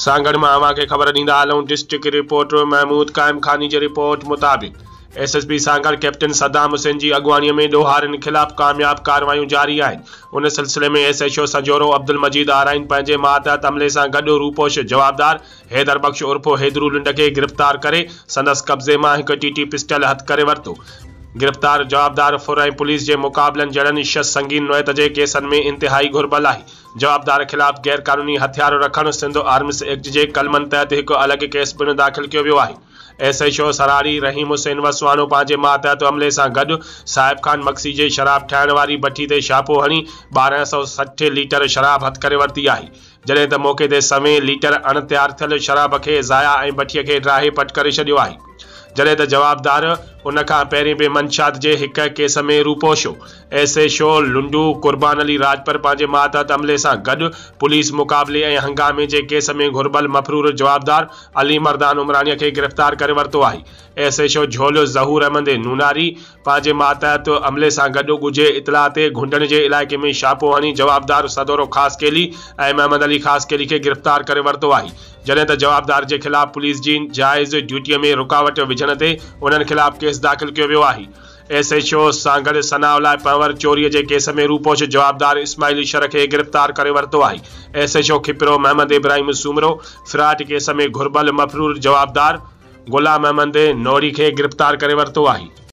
سانگهڙ مان اوهان کي خبر ڏيندا هلون ڊسٽرڪٽ رپورٽر محمود قائم خاني جي رپورٽ مطابق S S P Sanghar captain Saddam Hussain جي اڳواڻي ۾ ڏوهارين خلاف ڪامياب ڪارروايون جاري آهن ان سلسلي ۾ S H O Sanjhoro Abdul Majeed Arain پنهنجي ماتحت عملي سان گڏ روپوش جوابدار حيدر بخش عرف حيدرو لنڊ کي گرفتار ڪري سندس قبضي مان هڪ ٽي ٽي پسٽل هٿ ڪري ورتو گرفتار جوابدار ڦر ۽ پوليس جي مقابلن جهڙن سنگين نوعيت جي ڪيسن ۾ انتهائي گهربل آهي جوابدار خلاف غير قانوني هٿيار رکڻ سنڌ آرمس ايڪٽ جي قلمن تحت هڪ الڳ ڪيس پڻ داخل ڪيو ويو آهي. S H O Sarhari Rahim Hussain Waswano پنهنجي ماتحت عملي سان گڏ صاحب خان مگسي جي شراب ٺاهڻ واري بٺي تي ڇاپو هڻي 1260 ليٽر شراب هٿ ڪري ورتي آهي جڏهن ته موقعي تي سوين ليٽر اڻ تيار ٿيل شراب کي ضايع ۽ بٺي کي ڊاهي پٽ ڪري ڇڏيو آهي. جڏهن ته جوابدار ان کان پهرين به منشيات جي هڪ ڪيس ۾ روپوش هو. ايس ايڇ او لنڊو قربان علي راڄپر پنهنجي ماتحت عملي سان گڏ پوليس مقابلي ۽ هنگامي جي ڪيس ۾ گهربل مفرور جوابدار علي مردان عمراڻي کي گرفتار ڪري ورتو آهي. ايس ايڇ او جهول ظهور احمد نوناري پنهنجي ماتحت عملي سان گڏ ڳجهي اطلاع تي گهنڊڻ جي علائقي ۾ ڇاپو هڻي جوابدار سدورو خاصخيلي ۽ محمد علي خاصخيلي کي گرفتار ڪري ورتو آهي. جڏهن ته جوابدار جي خلاف پوليس جي جائز ڊيوٽي ۾ رڪاوٽ وجهڻ تي انهن خلاف ڪيس داخل ڪيو ويو آهي. S H O Sanghar Sanaullah Panhwar چوري جي ڪيس ۾ روپوش جوابدار اسماعيل شر کي گرفتار ڪري ورتو آهي. S H O Khipro Muhammad Ibrahim Soomro fraud case ۾ گهربل مفرور جوابدار غلام احمد نوڙي کي گرفتار ڪري ورتو آهي.